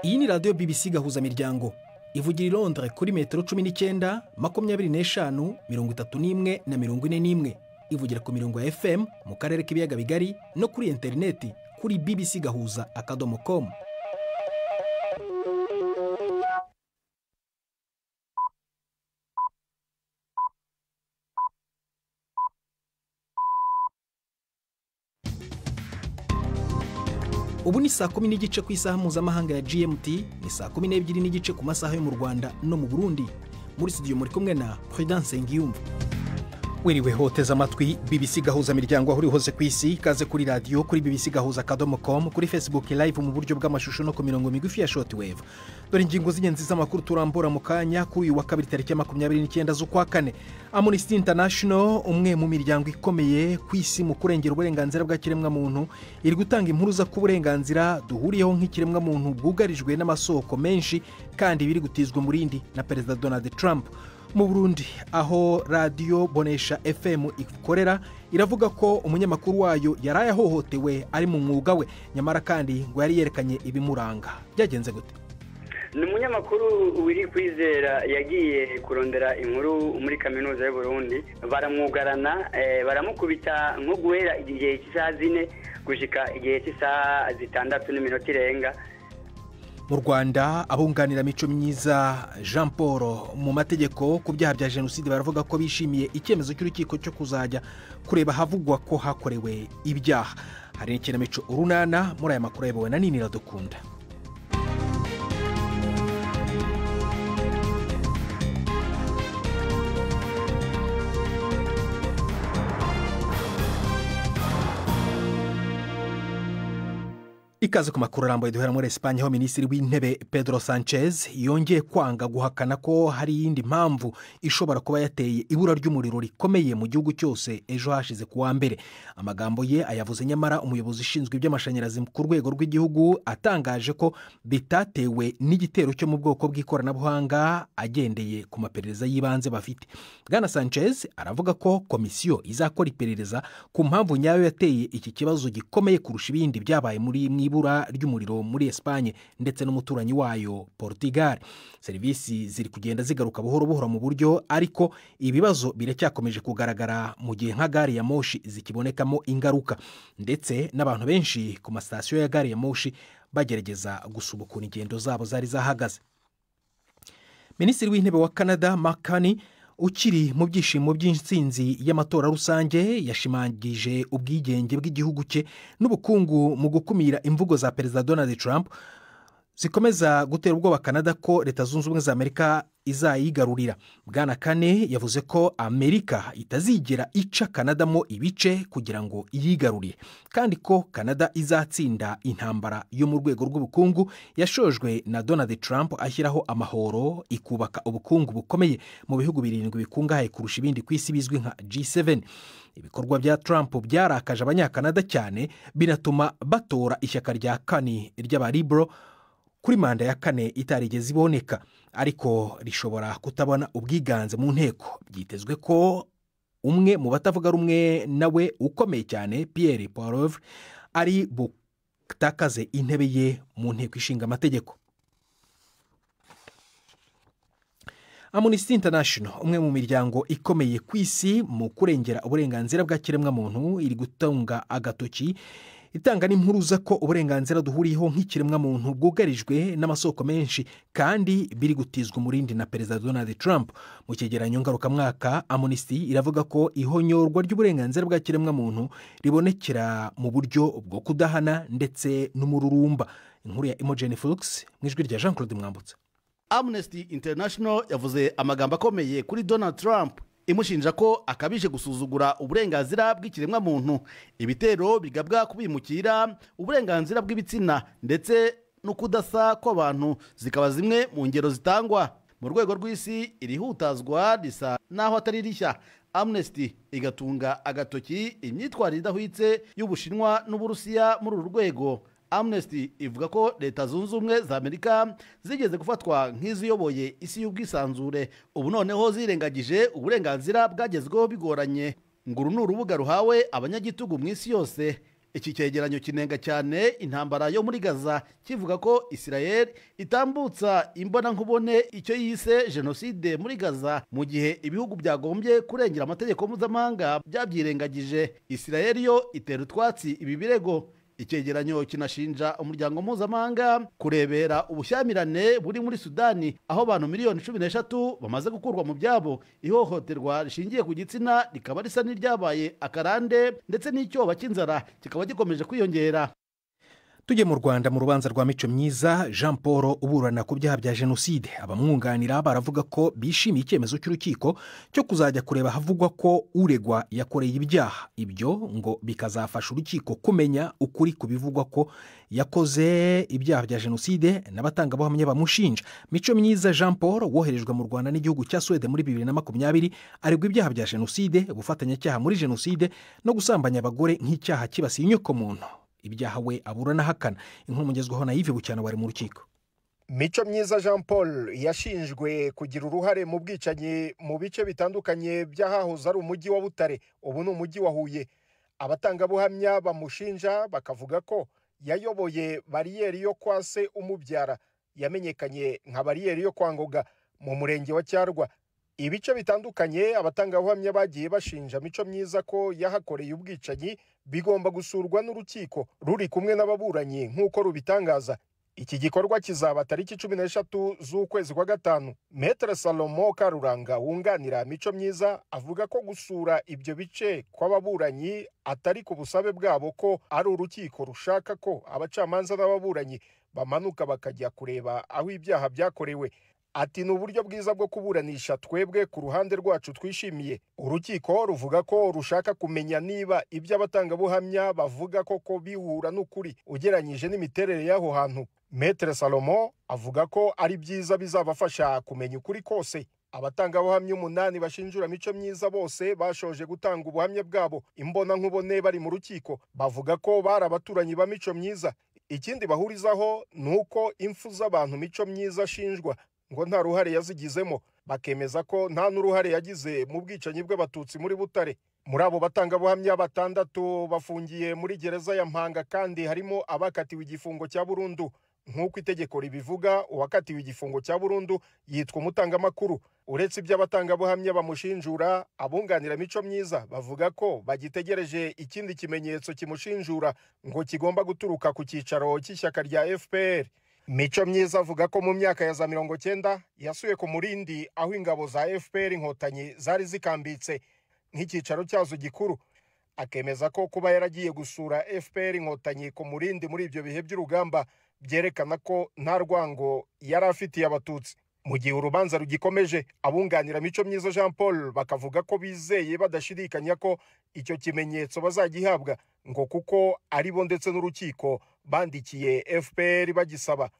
Iyi ni radiyo BBC Gahuzamiryango ivugira i Londres kuri metero 19, 25, 31 na 41. Ivugira ku mirongo ya FM mu karere k'ibiyaga bigari no kuri interineti kuri bbcgahuza.com. Ubu ni saa 10:15 ku isaha mpuzamahanga ya GMT, ni saa 12:15 ku masaha yo mu Rwanda no mu Burundi. Muri studio muri kumwe na Prudence Ngiyumva. Wiriwe hoteza amatwi BBC Gahuza miryango aho uri hose ku isi, ikaze kuri radiyo kuri bbcgahuza.com, kuri Facebook live mu buryo bw'amashusho no ku mirongo migufi ya shortwave. Dore ingingo z'ingenzi z'amakuru turambura mu kanya kuri uyu wa kabiri tariki ya 29 z'ukwa kane. Amnesty International, umwe mu miryango ikomeye ku isi mu kurengera uburenganzira bwa kiremwamuntu, iri gutanga impuruza ku burenganzira duhuriyeho nk'ikiremwamuntu bwugarijwe n'amasoko menshi kandi biri gutizwa umurindi na Perezida Donald Trump. Mu Burundi aho radiyo Bonesha FM ikorera iravuga ko umunyamakuru wayo yari yahohotewe ari mu mwuga we, nyamara kandi ngo yari yerekanye ibimuranga. Byagenze gute? Ni umunyamakuru wiri kwizera yagiye kurondera inkuru muri kaminuza y'u Burundi, baramwugarana, baramukubita nko guhera igihe cy'isaha 4 gushika igihe cy'isaha 6 n'iminota irenga. Mu Rwanda abunganira mico myiza Jean Paul mu mategeko ku byaha bya jenoside baravuga ko bishimiye icyemezo cy'urukiko cyo kuzajya kureba havugwa ko hakorewe ibyaha. Hari n'ikinamico Urunana muri aya makuru ayobowe na Nini Iradukunda. Ikaze ku makuru arambuye duhera muri Espagne aho Minisitiri w'Intebe Pedro Sanchez yongeye kwanga guhakana ko hari iyindi mpamvu ishobora kuba yateye ibura ry'umuriro rikomeye mu gihugu cyose ejo hashize ku wa mbere. Amagambo ye ayavuze nyamara umuyobozi ushinzwe iby'amashanyarazi ku rwego rw'igihugu atangaje ko bitatewe n'igitero cyo mu bwoko bw'ikoranabuhanga agendeye ku maperereza y'ibanze bafite. Bwana Sanchez aravuga ko komisiyo izakora iperereza ku mpamvu nyayo yateye iki kibazo gikomeye kurusha ibindi byabaye muri ibura ry'umuriro muri Espagne ndetse n'umuturanyi wayo Portugal. Serivisi ziri kugenda zigaruka buhoro buhoro mu buryo, ariko ibibazo biracyakomeje kugaragara mu gihe nka gari ya moshi zikibonekamo ingaruka, ndetse n'abantu benshi ku masitasiyo ya gari ya moshi bagerageza gusubukura ingendo zabo zari zahagaze. Minisitiri w'Intebe wa Canada Mark Carney ukiri mu byishimo by'intsinzi y'amatora rusange yashimangije ubwigenge bw'igihugu cye n'ubukungu mu gukumira imvugo za Perezida Donald Trump zikomeza gutera ubwoba Canada ko Leta Zunze Ubumwe za Amerika izayigarurira. Bwana Kane yavuze ko Amerika itazigera ica Canada mo ibice kugira ngo iyigarurire, kandi ko Canada izatsinda intambara yo mu rwego rw'ubukungu yashojwe na Donald Trump ashyiraho amahoro ikubaka ubukungu bukomeye mu bihugu 7 bikungahaye kurusha ibindi ku isi bizwi nka G7. Ibikorwa bya Trump byarakaje abanyakanada cyane binatuma batora ishyaka rya Kane ry'abalibero kuri manda ya kane itarigeze iboneka, ariko rishobora kutabona ubwiganze mu nteko. Byitezwe ko umwe mu batavuga rumwe nawe ukomeye cyane Pierre Poilievre ari butakaze intebe ye mu nteko ishinga amategeko. Amnesty International, umwe mu miryango ikomeye ku isi mu kurengera uburenganzira bwa kiremwamuntu, iri gutunga agatoki itanga n'impuruza ko uburenganzira duhuriyeho nk'ikiremwamuntu bwugarijwe n'amasoko menshi kandi biri gutizwa umurindi na Perezida Donald Trump. Mu cyegeranyo ngarukamwaka Amnesty iravuga ko ihonyorwa ry'uburenganzira bwa kiremwamuntu ribonekera mu buryo bwo kudahana ndetse n'umururumba. Inkuru ya Imogen Flux mu ijwi rya Jean Claude Mwambutsa. Amnesty International yavuze amagambo akomeye kuri Donald Trump imushinja ko akabije gusuzugura uburenganzira bw'ikiremwamuntu, ibitero bigabwa kubimukira, uburenganzira bw'ibitsina ndetse no kudasa kw'abantu zikaba zimwe mu ngero zitangwa. Mu rwego rw'isi irihutazwa risa naho atari rishya. Amnesty igatunga agatoki imyitwarire idahwitse y'Ubushinwa n'Uburusiya muri uru rwego. Amnesty ivuga ko Leta Zunze Ubumwe za Amerika zigeze gufatwa nk'iziyoboye isi y'ubwisanzure, ubu noneho zirengagije uburenganzira bwagezweho bigoranye. Ngo uru ni urubuga ruhawe abanyagitugu mu isi yose. Iki cyegeranyo kinenga cyane intambara yo muri Gaza, kivuga ko Israel itambutsa imbonankubone icyo yise jenoside muri Gaza, mu gihe ibihugu byagombye kurengera amategeko mpuzamahanga byabyirengagije. Israel yo itera utwatsi ibi birego. Icyegeranyo kinashinja umuryango mpuzamahanga kurebera ubushyamirane buri muri Sudani, aho abantu 13 miliyoni bamaze gukurwa mu byabo, ihohoterwa rishingiye ku gitsina rikaba risa n'iryabaye akarande, ndetse n'icyoba cy'inzara kikaba gikomeje kwiyongera. Tujye mu Rwanda, mu rubanza rwa Mico Myiza Jean Paul uburana ku byaha bya jenoside. Abamwunganira baravuga ko bishimiye icyemezo cy'urukiko cyo kuzajya kureba ahavugwa ko uregwa yakoreye ibyaha. Ibyo ngo bikazafasha urukiko kumenya ukuri ku bivugwa ko yakoze ibyaha bya jenoside n'abatangabuhamya bamushinja. Mico Myiza Jean Paul, woherejwe mu Rwanda n'igihugu cya Suwede muri 2020, aregwa ibyaha bya jenoside, ubufatanyacyaha muri jenoside no gusambanya abagore nk'icyaha kibasiye inyokomuntu, ibyaha we aburana ahakana. Inkuru mugezweho na Yves Bucyana wari mu rukiko. Mico Myiza Jean Paul yashinjwe kugira uruhare mu bwicanyi mu bice bitandukanye by'ahahoze ari umujyi wa Butare, ubu ni umujyi wa Huye. Abatangabuhamya bamushinja bakavuga ko yayoboye bariyeri yo kwa se umubyara yamenyekanye nka bariyeri yo kwa Ngoga mu murenge wa Cyarwa. Ibice bitandukanye abatangabuhamya bagiye bashinja Mico Myiza ko yahakoreye ubwicanyi bigomba gusurwa n'urukiko ruri kumwe n'ababuranyi nk'uko rubitangaza. Iki gikorwa kizaba tariki 13 z'ukwezi kwa gatanu. Maître Salomo Karuranga wunganira Mico Myiza avuga ko gusura ibyo bice kw'ababuranyi atari ku busabe bwabo, ko ari urukiko rushaka ko abacamanza n'ababuranyi bamanuka bakajya kureba aho ibyaha byakorewe. Ati: "Ni uburyo bwiza bwo kuburanisha twebwe ku ruhande rwacu twishimiye." Urukiko ruvuga ko rushaka kumenya niba ibyo abatangabuhamya bavuga koko bihura n'ukuri ugereranyije n'imiterere y'aho hantu. Maître Salomo avuga ko ari byiza, bizabafasha kumenya ukuri kose. Abatangabuhamya umunani bashinjura Mico Myiza bose bashoje gutanga ubuhamya bwabo imbonankubone bari mu rukiko. Bavuga ko bari abaturanyi ba Mico Myiza. Ikindi bahurizaho ni uko impfu z'abantu Mico Myiza ashinjwa ngo nta ruhare yazigizemo, bakemeza ko nta n'uruhare yagize mu bwicanyi bw'Abatutsi muri Butare. Muri abo batangabuhamya, batandatu bafungiye muri gereza ya Mpanga, kandi harimo abakatiwe igifungo cya burundu. Nk'uko itegeko ribivuga, uwakatiwe igifungo cya burundu yitwa umutangamakuru. Uretse iby'abatangabuhamya bamushinjura, abunganira Mico Myiza bavuga ko bagitegereje ikindi kimenyetso kimushinjura ngo kigomba guturuka ku cyicaro cy'ishyaka rya FPR. Mico Myiza avuga ko mu myaka ya za 90 yasuye ku Murindi, aho ingabo za FPR Inkotanyi zari zikambitse nk'icyicaro cyazo gikuru, akemeza ko kuba yaragiye gusura FPR Inkotanyi ku Murindi muri ibyo bihe by'urugamba byerekana ko nta rwango yari afitiye Abatutsi. Mu gihe urubanza rugikomeje, abunganira Mico Myiza Jean Paul bakavuga ko bizeye badashidikanya ko icyo kimenyetso bazagihabwa, ngo kuko ari bo ndetse n'urukiko bandikiye FPR bagisaba.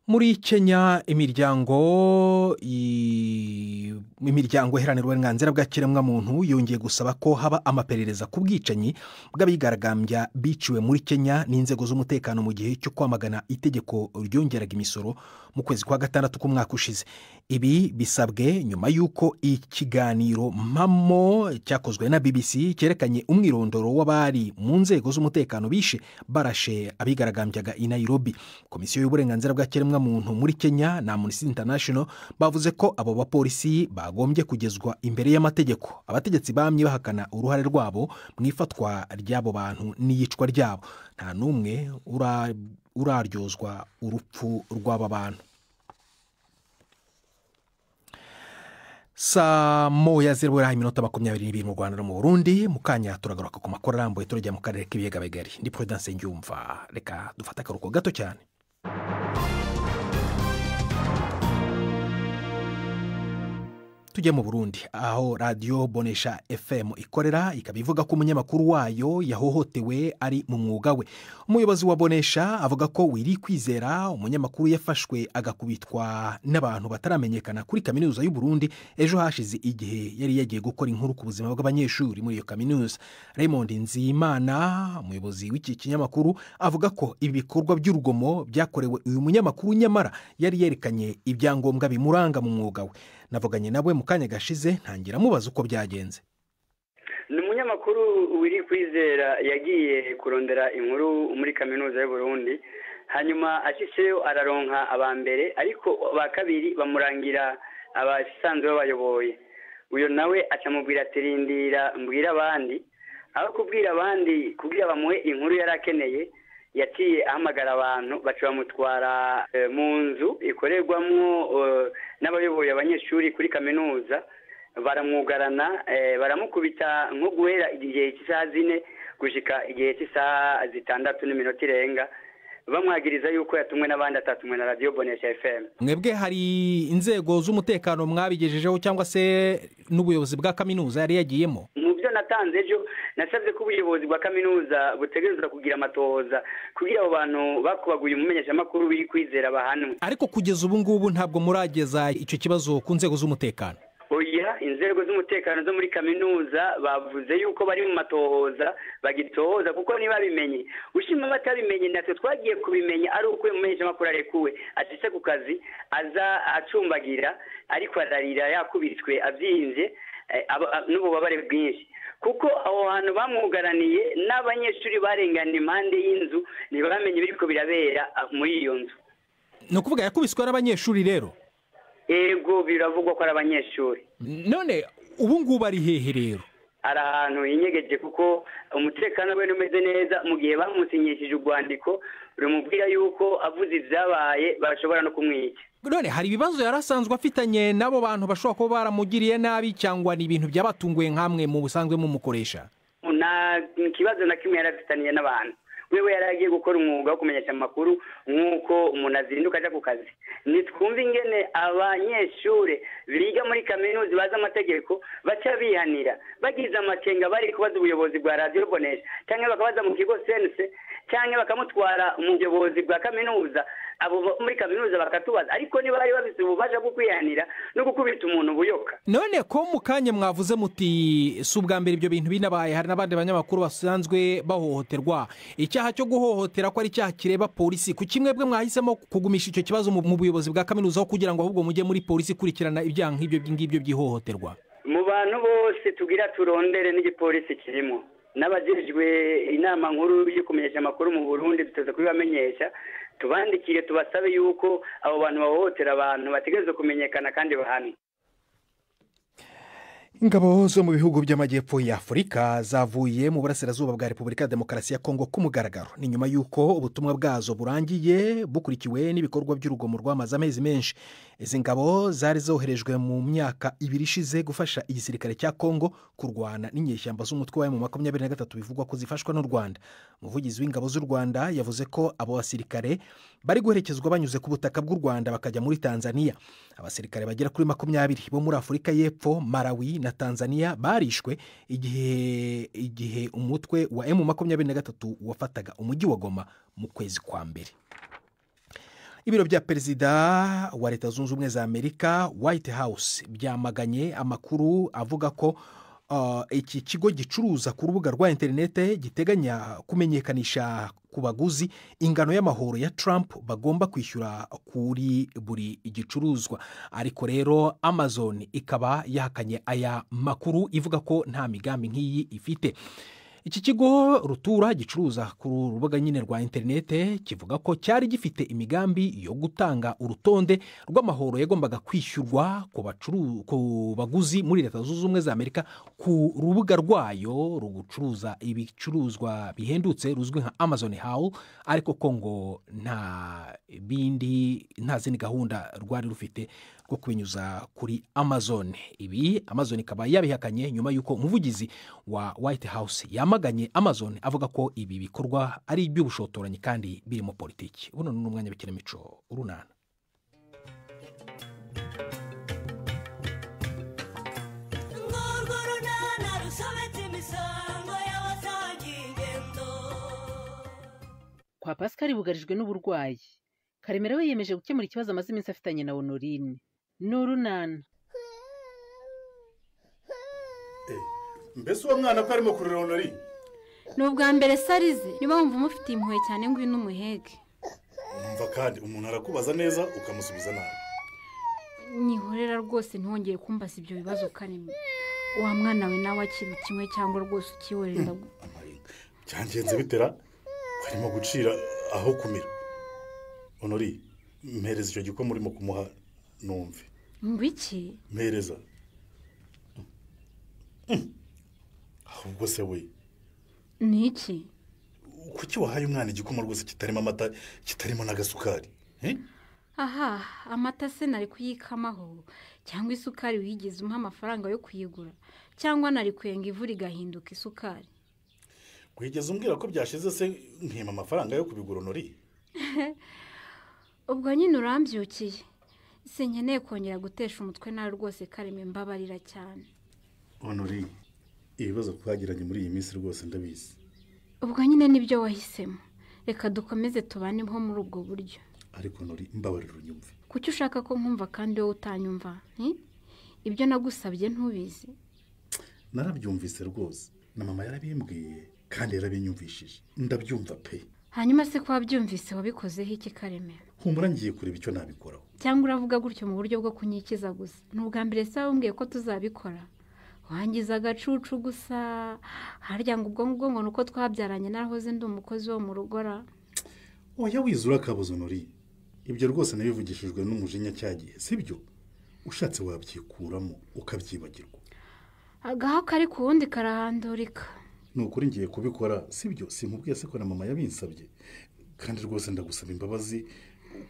Muri Kenya, imiryango iharanira uburenganzira bwa kiremwamuntu yongeye gusaba ko haba amaperereza ku bwicanyi bw'abigaragambya biciwe muri Kenya n'inzego z'umutekano mu gihe cyo kwamagana itegeko ryongeraga imisoro mu kwezi kwa gatandatu k'umwaka ushize. Ibi bisabwe nyuma y'uko ikiganiro mpamo cyakozwe na BBC cyerekanye umwirondoro w'abari mu nzego z'umutekano bishe barashe abigaragambyaga i Nairobi. Komisiyo y'uburenganzira bwa kiremwamuntu muri Kenya na Amnesty International bavuze ko abo bapolisi bagombye kugezwa imbere y'amategeko. Abategetsi bamye bahakana uruhare rwabo mu ifatwa ry'abo bantu n'iyicwa ryabo. Nta n'umwe uraryozwa urupfu rw'aba bantu. Saa 12:22 mu Rwanda no mu Burundi. Mu kanya turagaruka ku makuru arambuye, turajya mu karere k'ibiyaga bigari. Ndi Prudence Ngyumva, reka dufate akaruhuko gato cyane. Tujye mu Burundi, aho radiyo Bonesha FM ikorera ikaba ivuga ko umunyamakuru wayo yahohotewe ari mu mwuga we. Umuyobozi wa Bonesha avuga ko Wiri Kwizera, umunyamakuru, yafashwe agakubitwa n'abantu bataramenyekana kuri Kaminuza y'u Burundi ejo hashize, igihe yari yagiye gukora inkuru ku buzima bw'abanyeshuri muri iyo kaminuza. Raymond Nzimana, umuyobozi w'iki kinyamakuru, avuga ko ibi bikorwa by'urugomo byakorewe uyu munyamakuru nyamara yari yerekanye ibyangombwa bimuranga mu mwuga we. Navuganye nawe mu kanya gashize, ntangira amubaza uko byagenze. Ni umunyamakuru wiri Kwizera yagiye kurondera inkuru muri kaminuza y'u Burundi, hanyuma ashitseyo araronka aba mbere, ariko ba kabiri bamurangira abasanzwe babayoboye. Uyo nawe acamubwira ati rindira mbwira abandi. Aho kubwira abandi kugira bamuhe inkuru yari akeneye, yaciye ahamagara abantu baca bamutwara mu nzu ikorerwamwo n'abayoboye abanyeshuri kuri kaminuza, baramwugarana, baramukubita nko guhera igihe cy'isaha 4 gushika igihe cy'isaha 6:06 irenga, bamwagiriza yuko yatumwe n'abandi atatumwe na Radio Bonesha FM. Mwebwe hari inzego z'umutekano mwabigejejeho cyangwa se n'ubuyobozi bwa kaminuza yari yagiyemo? Mu byo natanze ejo nasabye ko ubuyobozi bwa kaminuza butegerezwa kugira amatohoza kugira abo bantu bakubaguye umumenyeshamakuru biri Kwizera bahanwe. Ariko kugeza ubu ngubu ntabwo murageza icyo kibazo ku nzego z'umutekano? Oya, inzego z'umutekano zo muri kaminuza bavuze yuko bari mu matohoza, bagitohoza kuko niba bimenye. Ushima batabimenye, natwe twagiye kubimenya ari uko umumenyeshamakuru arekuwe ashitse ku kazi aza acumbagira, ariko ararira yakubiswe abyinze n'ububabare bwinshi, kuko aho hantu bamwugaraniye n'abanyeshuri barengana impande y'inzu ntibamenye ibiriko birabera muri iyo nzu. Ni ukuvuga yakubiswe n'abanyeshuri rero? Ego, biravugwa ko ari abanyeshuri. None ubu ngubu ari hehe rero? Ari ahantu hinyegeje kuko umutekano we umeze neza. Mu gihe bamusinyishije urwandiko rumubwira yuko avuze ibyabaye bashobora no kumwica. None hari ibibazo yari asanzwe afitanye n'abo bantu bashobora kuba baramugiriye nabi, cyangwa ni ibintu byabatunguye nkamwe mu busanzwe mumukoresha? Nta kibazo na kimwe yari afitaniye n'abantu. Wewe yari agiye gukora umwuga wo kumenyesha amakuru nk'uko umuntu azinduka aja ku kazi. Nitwumva ingene abanyeshure biga muri kaminuza bazi amategeko baca bihanira, bagize amakenga bari kubaza ubuyobozi bwa Radio Bonesha cyangwa bakabaza mu kigo sense cyangwa bakamutwara mu buyobozi bwa kaminuza, abo muri kaminuza bakatubaza. Ariko niba bari bafise ububasha bwo kwihanira no gukubita umuntu buyoka. None ko mu kanya mwavuze muti si ubwa mbere ibyo bintu binabaye, hari n'abandi banyamakuru basanzwe bahohoterwa. Icyaha cyo guhohotera ko ari icyaha kireba polisi, ku kimwe bwe mwahisemo kugumisha icyo kibazo mu buyobozi bwa kaminuza aho kugira ngo ahubwo mujye muri polisi ikurikirana ibyaha nk'ibyo ngibyo by'ihohoterwa? Mu bantu bose tugira turondere n'igipolisi kirimo, n'abajejwe inama nkuru yo kumenyesha amakuru mu Burundi tuteze kubibamenyesha, tubandikire tubasabe yuko abo bantu bahohotera abantu bategerezwa kumenyekana kandi bahanwe. Ingabo zo mu bihugu by'amajyepfo ya Afurika zavuye mu burasirazuba bwa Repubulika ya Demokarasi ya Kongo ku mugaragaro. Ni nyuma y'uko ubutumwa bwazo burangiye bukurikiwe n'ibikorwa by'urugomo rwamaze amezi menshi. Izi ngabo zari zoherejwe mu myaka 2 ishize gufasha igisirikare cya Kongo kurwana n'inyeshyamba z'umutwe wa M23 bivugwa ko zifashwa n'u Rwanda. Umuvugizi w'ingabo z'u Rwanda yavuze ko abo basirikare bari guherekezwa banyuze ku butaka bw'u Rwanda bakajya muri Tanzania. Abasirikare bagera kuri 20 bo muri Afurika y'Epfo, Malawi na Tanzania barishwe igihe umutwe wa M23 wafataga umujyi wa Goma mu kwezi kwa mbere. Ibiro bya perezida wa Leta Zunze Ubumwe za Amerika White House byamaganye amakuru avuga ko iki kigo gicuruza ku rubuga rwa interinete giteganya kumenyekanisha ku baguzi ingano y'amahoro ya Trump bagomba kwishyura kuri buri gicuruzwa. Ariko rero Amazon ikaba yahakanye aya makuru ivuga ko nta migambi nk'iyi ifite. Iki kigo rutura gicuruza ku rubuga nyine rwa interinete kivuga ko cyari gifite imigambi yo gutanga urutonde rw'amahoro yagombaga kwishyurwa ku baguzi muri Leta Zunze Ubumwe za Amerika ku rubuga rwayo rugucuruza ibicuruzwa bihendutse ruzwi nka Amazon Haul, ariko ko ngo nta bindi nta zindi gahunda rwari rufite rwo kubinyuza kuri Amazon. Ibi Amazon ikaba yabihakanye nyuma y'uko umuvugizi wa White House yamaganye Amazon avuga ko ibi bikorwa ari iby'ubushotoranyi kandi birimo politiki. Buno ni umwanya w'ikinamico Urunana. Kwa Pascal bugarijwe n'uburwayi, Karemera we yiyemeje gukemura ikibazo amaze iminsi afitanye na Honorine. N'urunana. Mbese uwo mwana ko arimo kurira Honorine? Ni ubwa mbere sarize, niba wumva umufitiye impuhwe cyane ngwino umuhege. Umva kandi umuntu arakubaza neza ukamusubiza nabi. Nyihorera rwose ntongeye kumbaza ibyo bibazo Kareme. Wa mwana we nawe akiri kimwe cyangwa rwose ukiworera. Cyangenze bitera harimo gucira aho kumira. Honori, mpereza icyo gikoma urimo kumuha numve. Ngwiki? Mpereza. Ahubwo se we. Ni iki? Kuki wahaye umwana igikoma rwose kitarimo amata, kitarimo n'agasukari? Aha, amata se nari kuyikamaho cyangwa isukari wigeze umpa amafaranga yo kuyigura cyangwa nari kwenga ivu rigahinduka isukari. Wigeze umbwira ko byashize se nkima amafaranga yo kubigura Honori? Ubwo nyine urambyukiye. Sinkeneye kongera gutesha umutwe nawe rwose Kareme, mbabarira cyane. Honori, ibibazo twagiranye muri iyi minsi rwose ndabizi. Ubwo nyine nibyo wahisemo. Reka dukomeze tubane nko muri ubwo buryo. Ariko Honori, mbabarira unyumve. Kuki ushaka ko nkumva kandi wowe utanyumva? Ibyo nagusabye ntubizi. Narabyumvise rwose. Na mama yarabimbwiye kandi yarabinyumvishije. Ndabyumva pe. Hanyuma se ko wabyumvise wabikozeho iki Kareme? Humura ngiye kureba icyo nabikoraho. Cyangwa uravuga gutyo mu buryo bwo kunyikiza gusa. Ni ubwa mbere se wambwiye ko tuzabikora. Wangiza agacucu gusa. Harya ngo ubwo ngubwo ngo nuko twabyaranye narahoze ndi umukozi wo mu rugora. Oya wizura kabuzo Honori. Ibyo rwose nabivugishijwe n'umujinya cyagiye, sibyo? Ushatse wabyikuramo ukabyibagirwa. Agaho kari ku wundi karahandurika. Nukuri ngiye kubikora, sibyo? Sinkubwiye se ko na mama yabinsabye. Kandi rwose ndagusaba imbabazi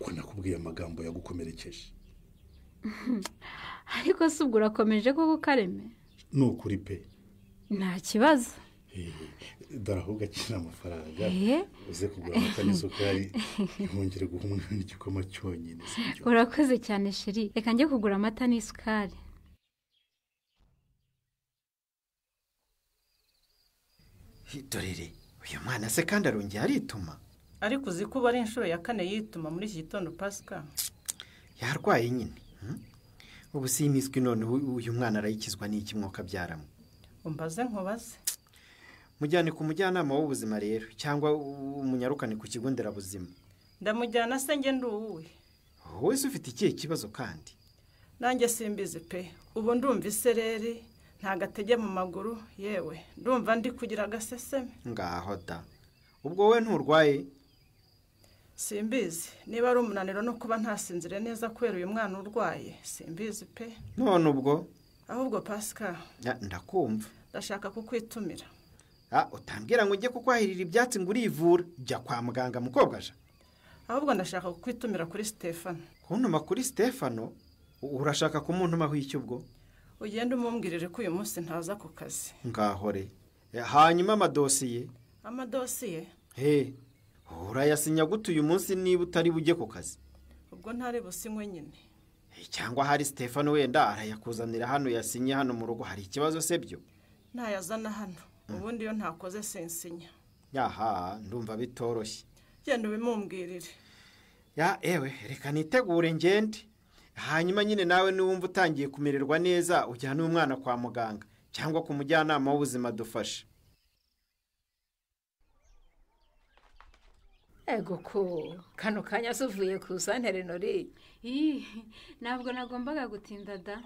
uko nakubwiye amagambo yagukomerekeje. Ariko se ubwo urakomeje koko Kareme? Nukuri pe. Nta kibazo. Dore ahubwo akira amafaranga uze kugura amata n'isukari ntongere guha umwana igikoma cyonyine, sibyo? Urakoze cyane sheri, reka njye kugura amata n'isukari. Dorere uyu mwana se kandi arongeye arituma. Ariko uzi ko ari inshuro ya kane yituma muri iki gitondo Pascal. Yarwaye nyine. Ubu si imiswi none uyu mwana arayikizwa n'iki mwuka byaramo? Umbaze nkubaze. Mujyane ku mujyanama w'ubuzima rero cyangwa umunyarukane ku kigo nderabuzima. Ndamujyana se nge nduwuwe. Wowe se ufite ikihe kibazo kandi? Nanjye simbizi pe. Ubu ndumva isereri nta gatege mu maguru, yewe ndumva ndi kugira agaseseme. Ngaho da. Ubwo wowe nturwaye? Simbizi niba ari umunaniro no kuba ntasinzire neza kubera uyu mwana urwaye, simbizi pe. None ubwo? Ahubwo Pascal, ndakumva. Ndashaka kukwitumira. Utambwira ngo ujye kukwahirira ibyatsi ngo urivura, jya kwa muganga mukobwa aje. Ahubwo ndashaka kukwitumira kuri Stefano. Kuntuma kuri Stefano? Urashaka kumuntumaho iki ubwo? Ugende umumbwirire ko uyu munsi ntaza ku kazi. Ngahore. Hanyuma amadosiye? Amadosiye? He. Urayasinya gute uyu munsi niba utari bujye ku kazi? Ubwo ntari businywe nyine. Cyangwa hari Stefano wenda arayakuzanira hano yasinye hano mu rugo, hari ikibazo se byo? Ntayazana hano. Ubundi iyo ntakoze sinsinya. Yaha, ndumva bitoroshye. Genda ubimumbwirire. Ya ewe, reka nitegure ngende. Hanyuma nyine nawe niwumva utangiye kumererwa neza ujyane umwana kwa muganga cyangwa ku mujyanama w'ubuzima dufashe. Ego ko kano kanya suvuye ku santere Nori. Ntabwo nagombaga gutinda da.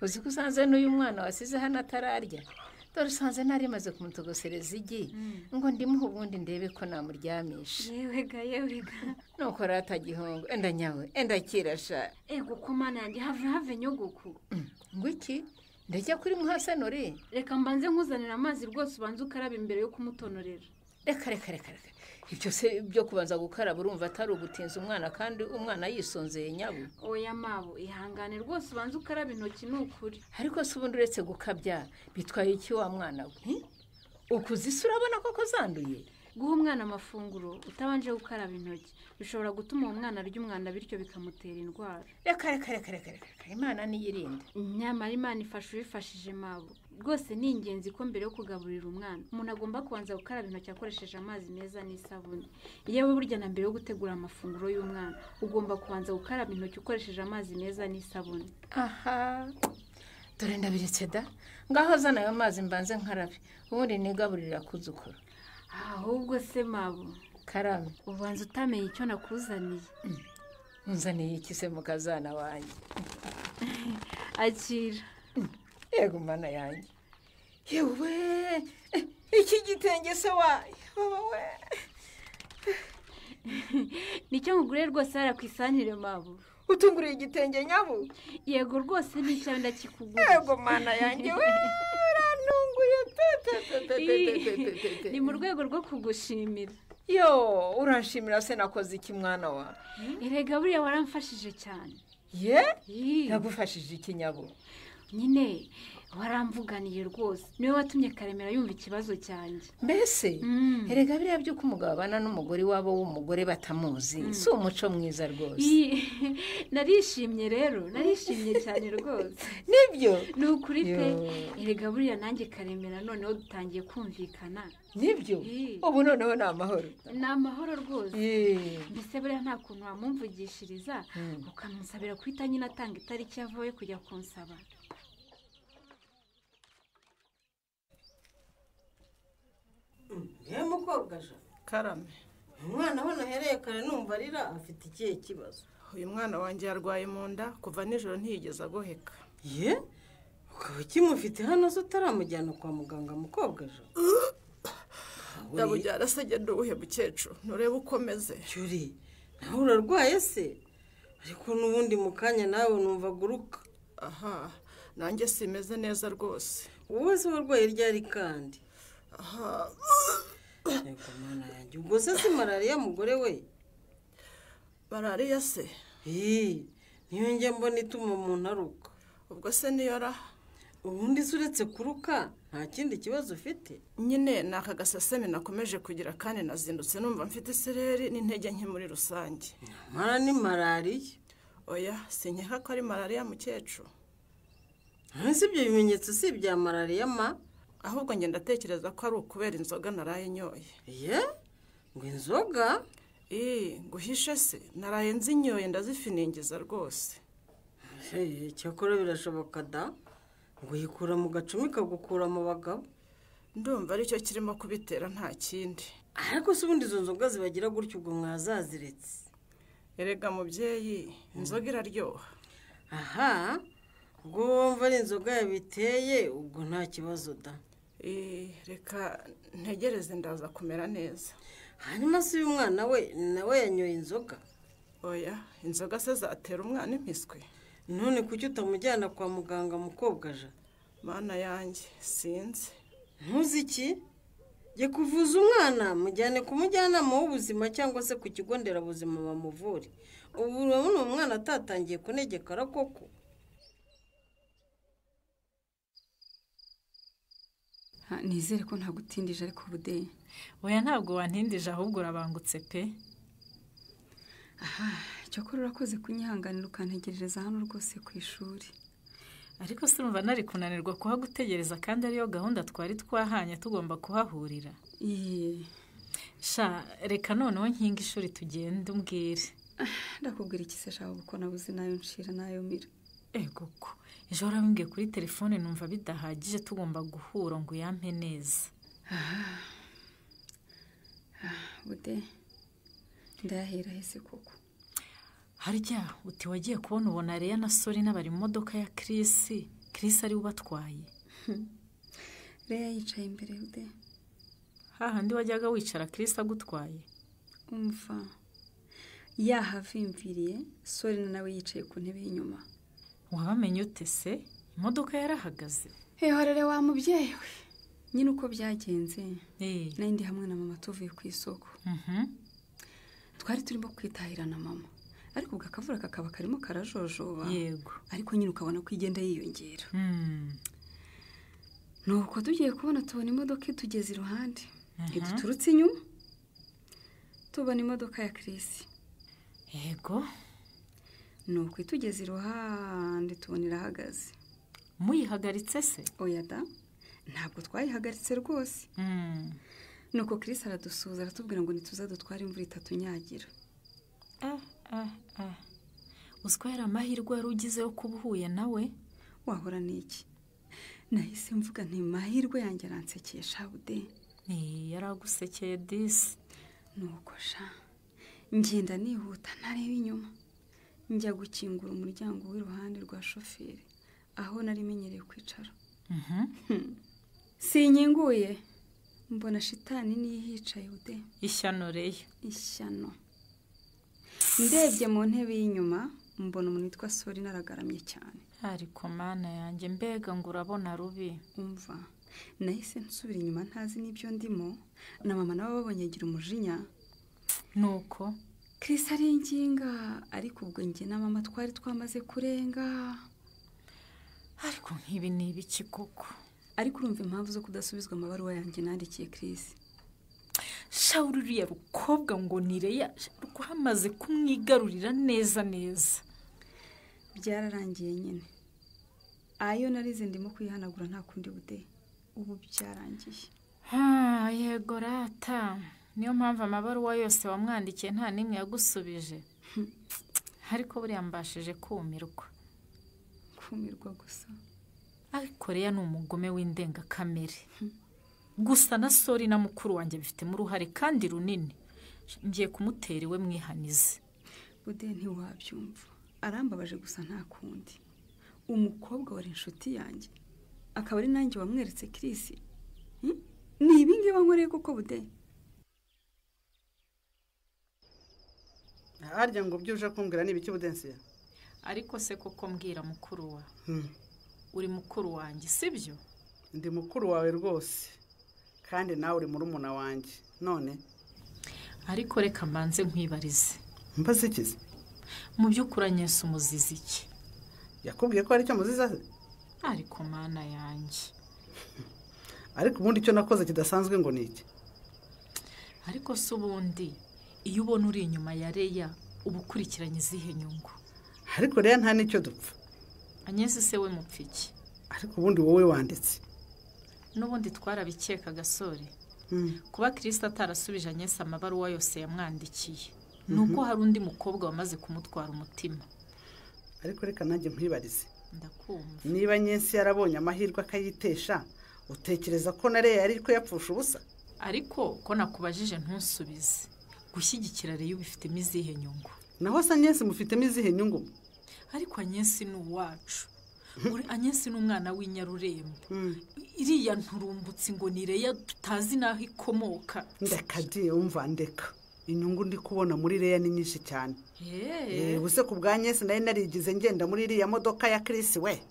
Uzi ko usanze n'uyu mwana wasize hano atararya. Dore usanze nari maze kumutogosereza igi ngo ndimuhe ubundi ndebe ko namuryamisha. Yewega yewega. Nuko rata gihongo enda nyawe enda kirasha. Ego ko mana yanjye have nyogoku. Ngo iki? Ndajya kuri muhasanore. Reka mbanze nkuzanira amazi rwose ubanze ukaraba imbere yo kumutonorera. Reka reka reka reka. Ibyo se byo kubanza gukaraba urumva atari ugutinza umwana kandi umwana yisonzeye nyabu. Oya mabo, ihangane rwose ubanze ukaraba intoki nukuri. Ariko se ubundi uretse gukabya bitwaye iki wa mwana we? Ukuze isi urabona koko zanduye? Guha umwana amafunguro utabanje gukaraba intoki bishobora gutuma uwo mwana arya umwanda bityo bikamutera indwara. Reka reka reka reka reka, Imana niyirinde. Nyamara Imana ifasha ubifashije mabo. Rwose ni ingenzi ko mbere yo kugaburira umwana umuntu agomba kubanza gukaraba intoki akoresheje amazi meza n'isabune. Yewe burya na mbere yo gutegura amafunguro y'umwana ugomba kubanza gukaraba intoki ukoresheje amazi meza n'isabune. Aha, dore ndabiritse da. Ngaho zana ayo mazi mbanze nkarabe ubundi nigaburira kuzukuru. Ahubwo se mabo, karame, ubanza utamenye icyo nakuzaniye. Unzaniye iki se mukazana wanjye? Akira. Yego mana yanjye. Yewe iki gitenge se wayi baba we. Nicyo nkuguriye rwose hariya ku isanire mabo. Utunguriye igitenge nyabu? Yego rwose nicyo ndakikuguriye. Yego mana yanjye we urantunguye pe pe pe pe pe. Ni mu rwego rwo kugushimira. Yo uranshimira se nakoze iki mwana wa? Erega buriya waramfashije cyane. Ye? Nagufashije iki nyabo? Nyine waramvuganiye rwose niwe watumye Karemera yumva ikibazo cyanjye. Mbese erega biriya by'uko umugabo abana n'umugore wabo w'umugore batamuzi si umuco mwiza rwose. Narishimye rero, narishimye cyane rwose. Nibyo? Ni ukuri pe. Erega buriya nanjye Karemera noneho dutangiye kumvikana. Nibyo? Ubu noneho ni amahoro. Ni amahoro rwose. Mbese buriya nta kuntu wamumvugishiriza ukamusabira guhita nyine atanga itariki yavuye kujya kunsaba. Ye mukobwa je Karame. Umwana we nahereye kare numva arira afite ikihe kibazo? Uyu mwana wanjye yarwaye mu nda kuva nijoro ntiyigeze agoheka. Ye? Ukaba ukimufite hano se utaramujyana kwa muganga mukobwa je? Ndabujyana se genda uwuhe mukecuru nturebe uko meze. Cyuri nawe urarwaye se? Ariko n'ubundi mu kanya nawe numva guruka. Aha nanjye simeze neza rwose. Wowe se warwaye ryari kandi? Aha yego mana yanjye ubwo se si malariya mugore we? Malariya se? Niyo njya mbona ituma umuntu aruka. Ubwo se niyo ra? Ubundi se uretse kuruka nta kindi kibazo ufite? Nyine ni aka gaseseme nakomeje kugira kandi nazindutse numva mfite isereri n'intege nke muri rusange. Nyamara ni malariya. Oya sinkeka ko ari malariya mukecuru. Ese ibyo bimenyetso si ibya malariya ma? Ahubwo njye ndatekereza ko ari ukubera inzoga naraye nyoye. Ye? Ngo inzoga? Nguhishe se naraye nzinyoye ndazifiningiza rwose. Cyakora birashoboka da ngo yikura mu gacumi ikagukura mu bagabo. Ndumva aricyo kirimo kubitera nta kindi. Ariko se ubundi izo nzoga zibagira gutyo ubwo mwazaziretse? Erega mubyeyi inzoga iraryoha. Aha ubwo wumva ari inzoga yabiteye ubwo nta kibazo da. Reka ntegereze ndaza kumera neza. Hanyuma se uyu mwana we nawe yanyoye inzoga? Oya inzoga se zatera umwana impiswi? None kuki utamujyana kwa muganga mukobwa je? Mana yanjye sinzi. Ntuzi iki? Jye kuvuza umwana mujyane ku mujyanama w'ubuzima cyangwa se ku kigo nderabuzima bamuvure. Ubu urabona umwana atatangiye kunegekara koko? Nizere ko ntagutindije ariko bude. Oya ntabwo wantindije ahubwo urabangutse pe. Aha cyokora urakoze kunyihanganira ukantegerereza hano rwose ku ishuri. Ariko se urumva nari kunanirwa kuhagutegereza kandi ariyo gahunda twari twahanye tugomba kuhahurira. Sha reka noneho nkinga ishuri tugende umbwire. Ndakubwira iki se shaho kuko nabuze nayo nshira nayo mira. Ego ko ejo warabimbwiye kuri telefone numva bidahagije tugomba guhura ngo uyampe neza. Bude ndahera hese koko. Harya uti wagiye kubona ubona Leya na Sorina bari mu modoka ya Chris, Chris ari ubatwaye. Leya yicaye imbere bude. Hahandi wajyaga wicara Chris agutwaye. Umva yahavimviriye Sorina nawe yicaye ku ntebe y'inyuma. Wabamenye ute se? Imodoka yarahagaze. Ehorere wa mubyeyi we. Nyine uko byagenze nari ndi hamwe na mama tuvuye ku isoko. Twari turimo kwitahira na mama ariko ubwo akavura kakaba karimo karajojoba. Yego. Ariko nyine ukabona ko igenda yiyongera. Nuko tugiye kubona tubona imodoka itugeze iruhande iduturutse inyuma tubona imodoka ya Chris. Yego. Nuko itugeze iruhande tubona irahagaze. Muyihagaritse se? Oya da ntabwo twayihagaritse rwose. Nuko Chris aradusuhuza aratubwira ngo nituza dutware imvura itatunyagira. Uziko yari amahirwe wari ugize yo kuba uhuye nawe? Wahora n'iki? Nahise mvuga nti mahirwe yanjye aransekesha bude. Yaragusekeye disi. Nuko sha ngenda nihuta ntareba inyuma njya gukingura umuryango w'iruhande rwa shoferi Aho nari menyereye kwicara. Sinkinguye mbona shitani niyo yicaye ude. Ishyano reyo. Ishyano. Ndebye mu ntebe y'inyuma mbona umuntu witwa Sori naragaramye cyane. Ariko mana yanjye mbega ngo urabona rubi. Umva nahise nsubira inyuma ntazi n'ibyo ndimo, na mama nabo babonye agira umujinya. Nuko Chris aringinga, ariko ubwo njye na mama twari twamaze kurenga. Ariko nk'ibi ni ibiki koko? Ariko urumva impamvu zo kudasubizwa amabaruwa yanjye nandikiye Chris. Shawuri uriya rukobwa ngo ni Leya rwamaze kumwigarurira neza neza. Byararangiye nyine. Ayo narize ndimo kwihanagura nta kundi bude. Ubu byarangiye. Yego rata. Niyo mpamvu amabaruwa yose wamwandikiye nta n'imwe yagusubije. Ariko buriya mbashije kumirwa. Kumirwa gusa. Ariko Leya ni umugome w'indengakamere. Gusa na Sori na mukuru wanjye bifitemo uruhare kandi runini. Ngiye kumutera iwe mwihanize. Bude ntiwabyumva. Arambabaje gusa nta kundi. Umukobwa wari inshuti yanjye akaba ari nanjye wamweretse Chris. Ni ibi ngibi wankoreye koko Bude? Harya ngo byo uje kumbwira ni ibiki Budensiya? Ariko se koko mbwira mukuru wa. Uri mukuru wanjye sibyo? Ndi mukuru wawe rwose. Kandi nawe uri murumuna wanjye. None ariko reka mbanze nkwibarize. Mbaze ikize? Mu by'ukuri Agnes umuzizi iki? Yakubwiye ko ari cyo muziza? Ariko mana yanjye. Ariko ubundi icyo nakoze kidasanzwe ngo ni iki? Ariko se ubundi iyo ubona uri inyuma ya Leya uba ukurikiranye izihe nyungu? Ariko Leya nta n'icyo dupfa. Agnes se we mupfa iki? Ariko ubundi wowe wanditse. N'ubundi twarabikeka gasore. Kuba Kristo atarasubije Agnes amabaruwa yose yamwandikiye nuko hari undi mukobwa wamaze kumutwara umutima. Ariko reka nanjye nkwibarize. Ndakumva. Niba Agnes yarabonye amahirwe akayitesha, utekereza ko na Leya yari ko yapfusha ubusa? Ariko ko nakubajije ntusubize. Gushyigikira Leya ubifitemo izihe nyungu? Naho se Agnes mufitemo izihe nyungu? Ariko Agnes ni uwacu. Agnes ni umwana w'inyarurembo. Iriya nturumbutsi ngo ni Leya tutazi naho ikomoka. Ndeka diye umva ndeka. Inyungu ndi kubona muri Leya ni nyinshi cyane. Ubuse ku bwa Agnes nari narigize ngenda muri iriya modoka ya Chris we.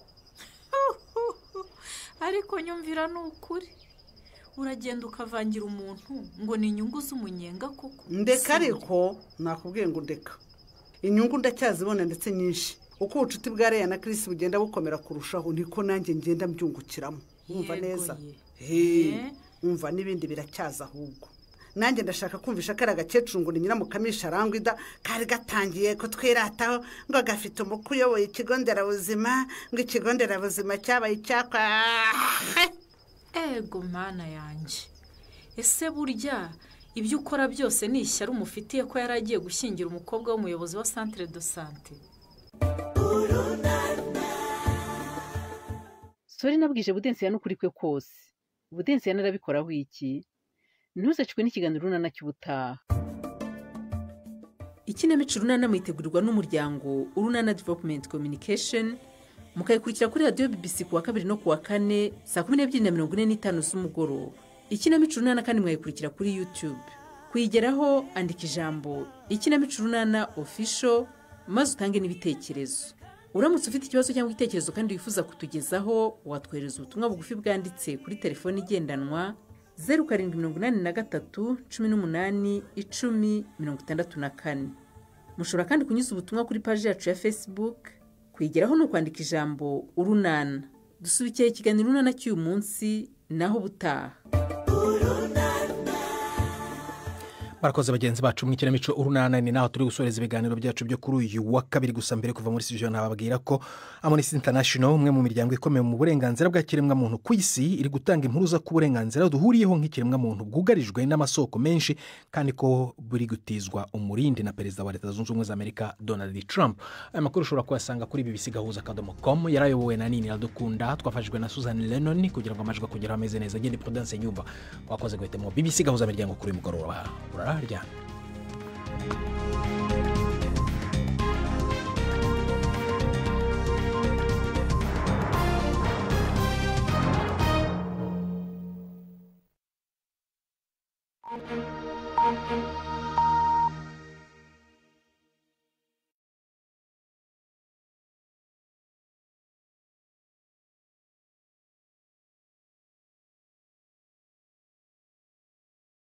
Ariko nyumvira ni ukuri. Uragenda ukavangira umuntu ngo ni inyungu z'umunyenga koko. Ndeka ariko nakubwiye ngo ndeka. Inyungu ndacyazibona ndetse nyinshi. Uko ubucuti bwa Leya na Chris bugenda bukomera kurushaho niko nanjye ngenda mbyungukiramo. Umva neza. Umva n'ibindi biracyaza ahubwo. Nanjye ndashaka kumvisha kari agakecuru ngo ni nyiramukamisha arangwida kari gatangiye kutwirataho ngo gafite umukwe uyoboye ikigo nderabuzima ngo ikigo nderabuzima cyabaye icyakwa. Ego mana yanjye. Ese burya ibyo ukora byose ni ishyari umufitiye ko yari agiye gushyingira umukobwa w'umuyobozi wa centre de santé? Sori nabwije Budensiya n'ukuri kwe kose. Budensiya narabikoraho iki? Ntuzacikwe n'ikiganiro Urunana cy'ubutaha. Ikinamico Urunana mwitegurirwa n'umuryango Urunana Development Communication, mukayikurikira kuri radiyo BBC kuwa kabiri no kuwa kane saa 12:45 z'umugoroba. Ikinamico Urunana kandi mwayikurikira kuri YouTube. Kuyigeraho andika ijambo Ikinamico Urunana Official maze utange n'ibitekerezo. Uramutse ufite ikibazo cyangwa igitekerezo kandi wifuza kutugezaho, watwohereza ubutumwa bugufi bwanditse kuri telefoni igendanwa 0783 18 10 64. Mushobora kandi kunyuza ubutumwa kuri paji yacu ya Facebook. Kuyigeraho ni ukwandika ijambo Urunana. Dusubikiye ikiganiro Urunana cy'uyu munsi, naho ubutaha. Barakoze bagenzi bacu mu ikinamico Urunana. Ni naho turi gusoreza ibiganiro byacu byo kuri uyu wa kabiri. Gusa mbere kuva muri studio nababwira ko Amnesty International, umwe mu miryango ikomeye mu burenganzira bwa kiremwamuntu ku isi, iri gutanga impuruza ku burenganzira duhuriyeho nk'ikiremwamuntu bwugarijwe n'amasoko menshi kandi ko buri gutizwa umurindi na Perezida wa Leta Zunze Ubumwe za Amerika Donald Trump. Aya makuru ushobora kuyasanga kuri bbcgahuza.com. Yarayobowe na Nini Iradukunda, twafashijwe na Susan Lennon kugira ngo amajwi akugeraho ameze neza. Ngende Prudence Nyumba wakoze guhitamo BBC Gahuza Miryango kuri uyu mugoroba. Urarya.